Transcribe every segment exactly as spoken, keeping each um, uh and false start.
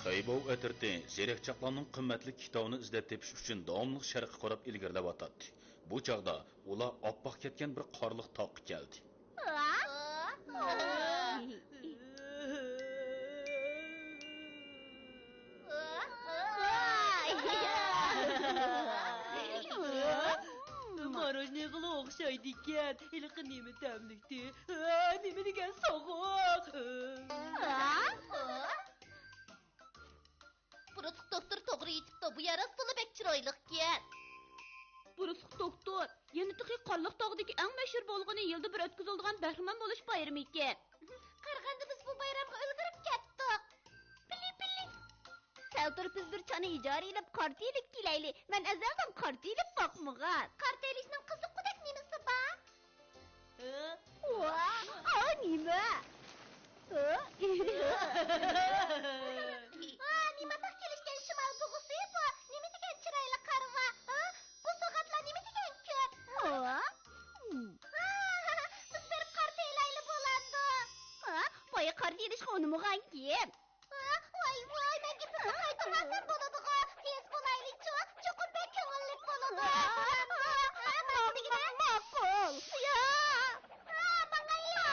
خېيبوۋ ئەترىتى زېرەكچاقلارنىڭ قىممەتلىك كىتابىنى ئىزدەپ تېپىش ئۈچۈن داۋاملىق شەرققە قاراپ ئىلگىرىلەۋاتاتتى. بۇ چاغدا ئۇلار ئاپئاق كەتكەن بىر قارلىق تاغقا كەلدى. ماروژنىغىلا ئوخشايدىكەن. ھېلىقى نېمە تەملىكتى؟ نېمە دېگەن سوغۇق! بۇرۇسلۇق دوختۇر توغرا ئېيتىپتۇ، بۇ يەر راستلا بەك چىرايلىقكەن. بۇرۇسلۇق دوختۇر، يەنە تېخى قارلىق تاغدىكى ئەڭ مەشھۇر بولغىنى يىلدا بىر ئۆتكۈزۈلىدىغان بەھرىمەن بولۇش بايرىمى ئىكەن. قارىغاندا بىز بۇ بايرامغا ئۈلگۈرۈپ كەتتۇق. پىلى، پىلى. سەل تۇرۇپ بىز بىر چانا ئىجارە ئېلىپ قارتا ئېلىپ كېلەيلى. مەن ئەزەلدىن قارتا ئېلىپ باقمىغان. قارتا ئېلىشنىڭ قىزىققۇدەك نېمىسى بار؟ ۋا، ئا، نېمە؟ ۋا، نېمانداق كېلىشكەن شىمال بۇغىسى بۇ؟ نېمە دېگەن چىرايلىق ھارۋا؟ ھە؟ بۇ سوغاتلار نېمە دېگەن كۆپ؟ ۋا. ھە، بىز بېرىپ قارتا ئېلەيلى بولامدۇ؟ ھە؟ بايا قارتا ئېلىشقا ئۇنىمىغان كىم؟ ۋاي، ۋاي، مەن گېپىمنى قايتۇرماسام بولىدىغۇ. تېز بولايلىچۇ، چوقۇم بەك كۆڭۈللۈك بولىدۇ. ماقۇل. يا. ماڭايلى.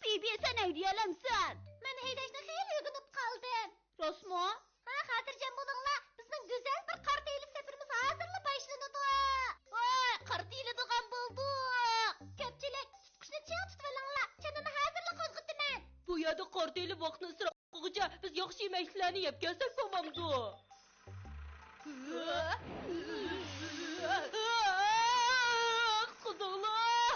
بىبى، سەن ھەيدىيەلەمسەن؟ مەن ھەيدەشنى خېلى ئۆگىنىپ قالدىم. راستمۇ؟ ھە، خاتىرجەم بولۇڭلار، بىزنىڭ گۈزەل بىر قارتا ئېلىش سەپىرىمىز ھازىرلا باشلىنىدۇ. ۋاي، قارتا ئېلىدىغان بولدۇق. كۆپچىلىك، تۇتقۇچنى چىڭ تۇتۇۋېلىڭلار، چانىنى ھازىرلا قوزغىتىمەن. بۇ يەردە قارتا ئېلىپ ۋاقىتنى ئىسراپ قىلغۇچە، بىز ياخشى يېمەكلىكلەرنى يەپ كەلسەك بولمامدۇ؟ قۇدۇڭلار!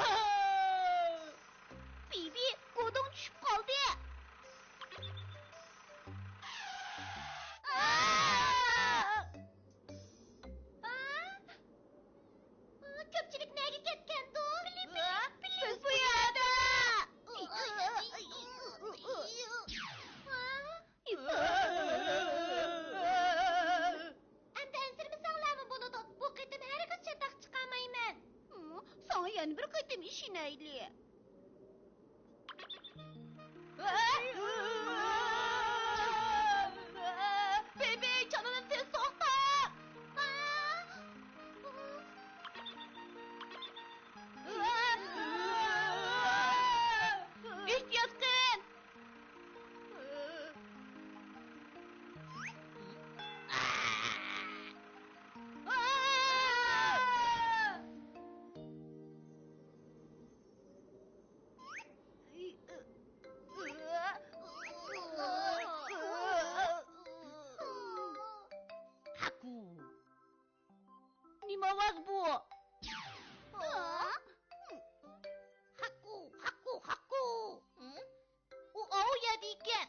بىبى، گۇدۇڭ چۈشۈپ قالدى. كۆپچىلىك نەگە كەتكەندۇ؟ بىز بۇ يەردە. ئەمدى ئەنسىرىمىسەڭلارمۇ بولىدۇ. بۇ قېتىم ھەرگىز چاتاق چىقارمايمەن. ساڭا يەنە بىر قېتىم ئىشىنەيلى. بىبى، چانىنى تېز توختا! ئېھتىيات قىل! نېمە ئاۋاز بۇ؟ ھاققۇ، ھاققۇ، ھاققۇ. ئۇ ئاۋۇ يەردە ئىكەن.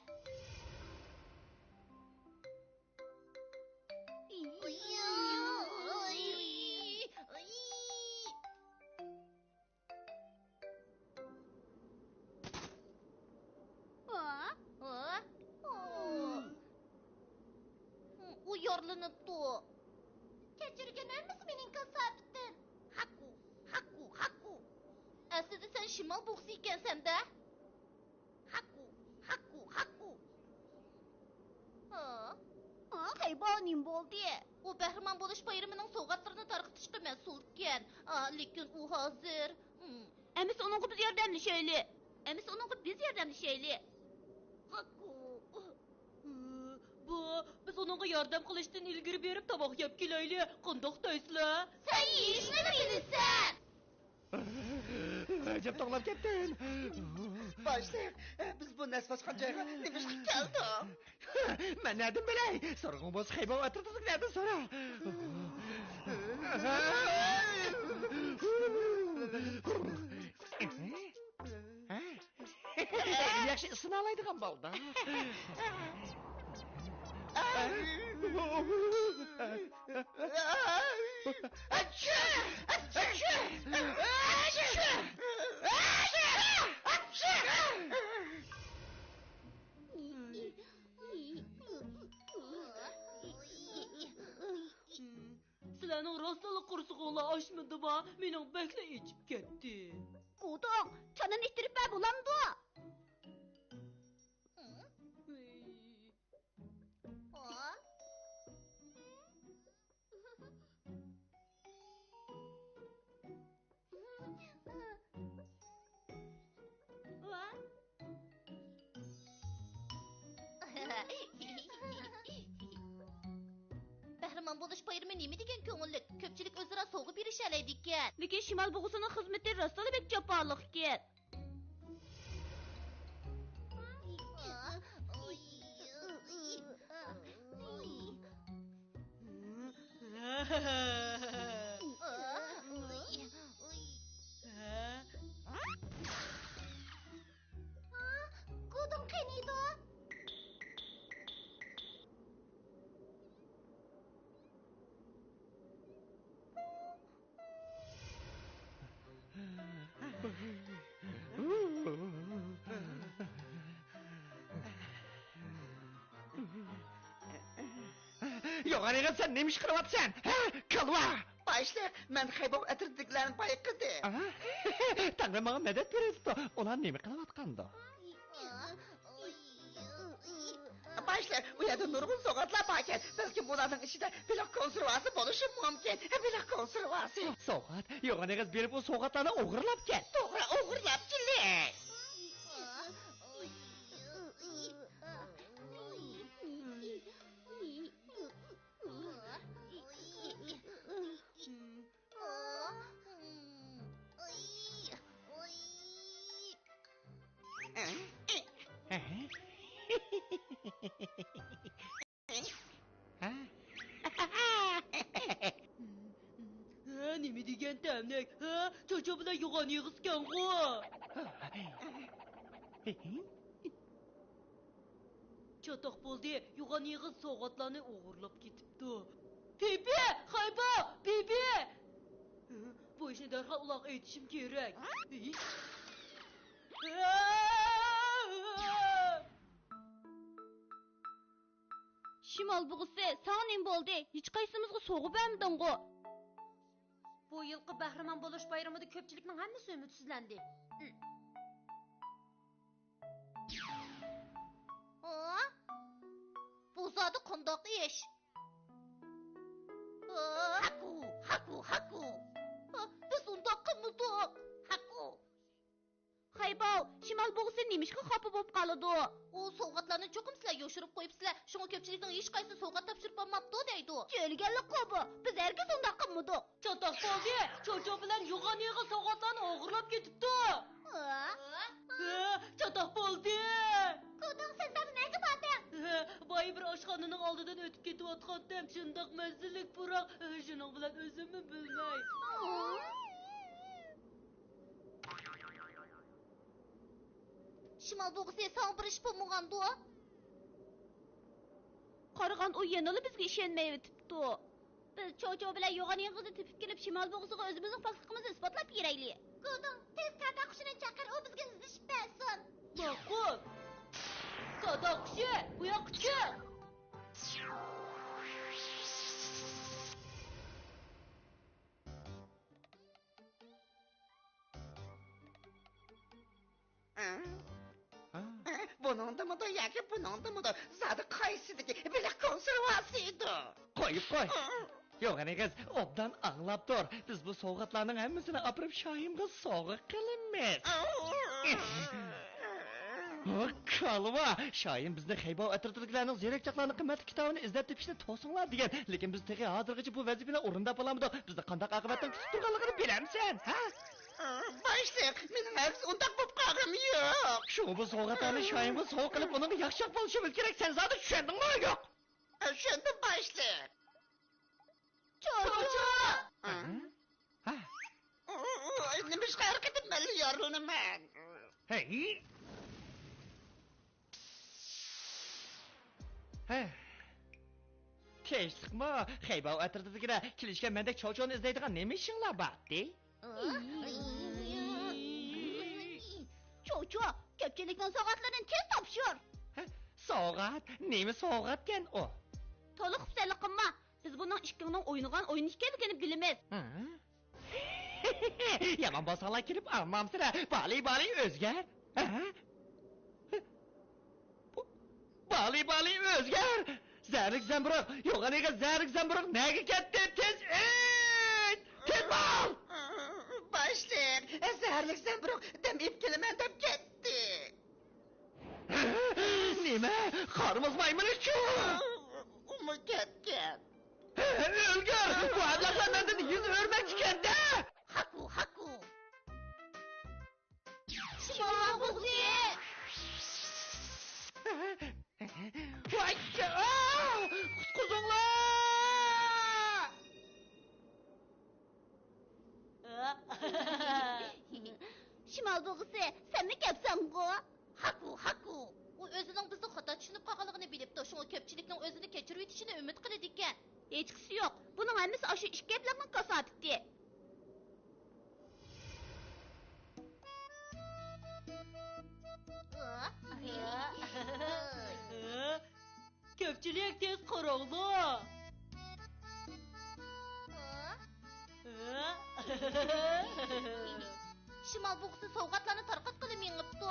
ئۇ يارىلىنىپتۇ. كەچۈرگىن، ھەممىسى مېنىڭ كاساپىتىم. ھاققۇ، ھاققۇ، ھاققۇ. ئەسلىدە سەن شىمال بۇغىسى ئىكەنسەن-دە. ھاققۇ، ھاققۇ، ھاققۇ. ھا؟ ھا، خەيبا، نېمە بولدى؟ ئۇ بەھرىمەن بولۇش بايرىمىنىڭ سوۋغاتلىرىنى تارقىتىشقا مەسئۇلكەن. ئا، لېكىن ئۇ ھازىر، ھىم. ئەمىسە ئۇنىڭغا بىز ياردەملىشەيلى. ئەمىسە ئۇنىڭغا بىز ياردەملىشەيلى. ھاققۇ. بۇ، بىز ئۇنىڭغا ياردەم قىلىشتىن ئىلگىرى بېرىپ تاماق يەپ كېلەيلى. قانداق دەيسىلەر؟ سەن يېيىشنىمۇ بىلىسەن. ئەجەب توڭلاپ كەتتىم. باشلىق، بىز بۇ نەس باسقان جايغا نېمىشقا كەلدۇق؟ مەن نەدىن بىلەي؟ سورىغۇڭ بولسا خەيبا ئەترىتىدىكىلەردىن سورا. ياخشى ئىسسىنالايدىغان بولدى. سەنىڭ راستلا قورسىقىڭلا ئاچمىدىما؟ مېنىڭ بەكلا ئېچىپ كەتتى. گۇدۇڭ، چانىنى ئىتتىرىپ بەر بولامدۇ؟ بەھرىمەن بولۇش بايرىمى نېمە دېگەن كۆڭۈللۈك! كۆپچىلىك ئۆزئارا سوۋغا بېرىشەلەيدىكەن. لېكىن شىمال بۇغىسىنىڭ خىزمىتى راستلا بەك جاپالىقكەن. گۇدۇڭ قېنىيدۇ؟ يوغان ئېغىز، سەن نېمە ئىش قىلىۋاتىسەن؟ ھە، كالۋا! باشلىق، مەن خەيباۋ ئەترىتىدىكىلەرنى بايقىدىم. ئاھا. تەڭرىم ماڭا مەدەت بېرىۋېتىپتۇ. ئۇلار نېمە قىلىۋاتقاندۇ؟ باشلىق، ئۇ يەردە نۇرغۇن سوغاتلار باركەن. بەلكىم ئۇلارنىڭ ئىچىدە بېلىق كونسېرۋاسى بولۇشى مۇمكىن. بېلىق كونسېرۋاسى. سوغات؟ يوغان ئېغىز، بېرىپ ئۇ سوغاتلارنى ئوغرىلاپ كەل. توغرا، ئوغرىلاپ كېلەي. ھە، نېمە دېگەن تەملىك؟ ھە، چاچا بىلەن يوغان ئېغىزكەنغۇ؟ چاتاق بولدى، يوغان ئېغىز سوغاتلارنى ئوغرىلاپ كېتىپتۇ. پىپى! خەيباۋ! پىپى! بۇ ئىشنى دەرھال ئۇلارغا ئېيتىشىم كېرەك. شىمال بۇغىسى، ساڭا نېمە بولدى؟ ھېچقايسىمىزغا سوۋغا بەرمىدىڭغۇ؟ بۇ يىلقى بەھرىمەن بولۇش بايرىمىدا كۆپچىلىكنىڭ ھەممىسى ئۈمىدسىزلەندى. ھە؟ بۇ زادى قانداق ئىش؟ ھاكۇ، ھاكۇ، ھاكۇ. بىز ئۇنداق قىلمىدۇق. ھاكۇ. خەيباۋ، شىمال بۇغىسى نېمىشقا خاپا بولۇپ قالىدۇ؟ ئۇ سوۋغاتلارنى چوقۇم سىلەر يوشۇرۇپ قويۇپسىلەر، شۇڭا كۆپچىلىكنىڭ ھېچقايسىسى سوۋغات تاپشۇرۇپ بولماپتۇ دەيدۇ. جۆيلىگەنلىكقۇ بۇ، بىز ھەرگىز ئۇنداق قىلمىدۇق. چاتاق بولدى! چوچو بىلەن يوغان ئېغىز سوۋغاتلارنى ئوغرىلاپ كېتىپتۇ! ھە؟ ھە، چاتاق بولدى! گۇدۇڭ، سەن زادى نەگە باردىڭ؟ ھە، بايا بىر ئاشخانىنىڭ ئالدىدىن ئۆتۈپ كېتىۋاتقانتىم، شۇنداق مەززىلىك پۇراق، شۇنىڭ بىلەن ئۆزۈممۇ بىلمەي. شىمال بۇغىسى، ساڭا بىر ئىش بولمىغاندۇ؟ قارىغان ئۇ يەنىلا بىزگە ئىشەنمەيۋېتىپتۇ. بىز چوچو بىلەن يوغان ئېغىزنى تېپىپ كېلىپ، شىمال بۇغىسىغا ئۆزىمىزنىڭ پاكلىقىمىزنى ئىسپاتلاپ بېرەيلى. گۇدۇڭ، تېز كادا قۇشىنى چاقىر، ئۇ بىزگە ئىزدىشىپ بەرسۇن. ماقۇل. كادا قۇشى، بۇ ياققا كەل. ھە؟ ھە؟ بۇنىڭدىمىدۇ ياكى بۇنىڭدىمىدۇ؟ زادى قايسىدىكى بېلىق كونسېرۋاسى ئىدۇ؟ قويۇپ قوي. ھە؟ يوغان ئېغىز، ئوبدان ئاڭلاپ تۇر. بىز بۇ سوۋغاتلارنىڭ ھەممىسىنى ئاپىرىپ شاھىمغا سوۋغا قىلىمىز. ھە، كالۋا! شاھىم بىزنى خەيباۋ ئەترىتىدىكىلەرنىڭ زېرەكچاقلارنىڭ قىممەتلىك كىتابىنى ئىزدەپ تېپىشنى توسۇڭلار دېگەن، لېكىن بىز تېخى ھازىرغىچە بۇ ۋەزىپىنى ئورۇنداپ بولالمىدۇق. بىزنى قانداق ئاقىۋەتنىڭ كۈتۈپ تۇرغانلىقىنى بىلەمسەن، ھە؟ باشلىق، مېنىڭ ھەرگىز ئۇنداق بولۇپ قالغىنىم يوق. شۇڭا بۇ سوۋغاتلارنى شاھىمغا سوۋغا قىلىپ، ئۇنىڭغا ياخشىراق بولۇشىمىز كېرەك. سەن زادى چۈشەندىڭمۇ يوق؟ چۈشەندىم، باشلىق. چوچو! ھە؟ ھە؟ نېمىشقا ھەر قېتىم مەنلا يارىلىنىمەن؟ ھەي! ھە. تىنچلىقمۇ؟ خەيباۋ ئەترىتىدىكىلەر كېلىشكە مەندەك چوچونى ئىزدەيدىغان نېمە ئىشىڭلار بارتى؟ چوچو، كۆپچىلىكنىڭ سوغاتلىرىنى تېز تاپشۇر. ھە؟ سوغات؟ نېمە سوغاتكەن ئۇ؟ تولا خۇپسەنلىك قىلما. بىز بۇنىڭ ئىككىڭنىڭ ئوينىغان ئويۇن ئىكەنلىكىنى بىلىمىز. ھە؟ يامان بولساڭلار كېلىپ ئالمامسىلەر. بالى، بالى، ئۆزگەر. ھە؟ بالى، بالى، ئۆزگەر! زەھەرلىك زەمبۇرۇغ! يوغان ئېغىز زەھەرلىك زەمبۇرۇغ نەگە كەتتى؟ تېز ئېيت! تېز بول! باشلىق، زەھەرلىك زەمبۇرۇغ دەم ئېلىپ كېلىمەن دەپ كەتتى. نېمە؟ قارىمۇز مايمۇنىچۇ؟ ئۇمۇ كەتكەن. ئۆلگۈر! بۇ ئەبلەخلەر مەندىن يۈز ئۆرمەكچىكەن-دە! ھاكۇ، ھاكۇ! شىمال بۇغىسى! ۋاي، ئا! قۇتقۇزۇڭلار! شىمال بۇغىسى، سەنمۇ كەپسەنغۇ؟ ھاكۇ، ھاكۇ! ئۇ ئۆزىنىڭ بىزنى خاتا چۈشىنىپ قالغانلىقىنى بىلىپتۇ، شۇڭا كۆپچىلىكنىڭ ئۆزىنى كەچۈرۈۋېتىشىنى ئۈمىد قىلىدىكەن. ھېچقىسى يوق. بۇنىڭ ھەممىسى ئاشۇ ئىككى ئەبلەخنىڭ كاساپىتى. كۆپچىلىك، تېز قاراڭلار! شىمال بۇغىسى سوۋغاتلارنى تارقاتقىلى مېڭىپتۇ.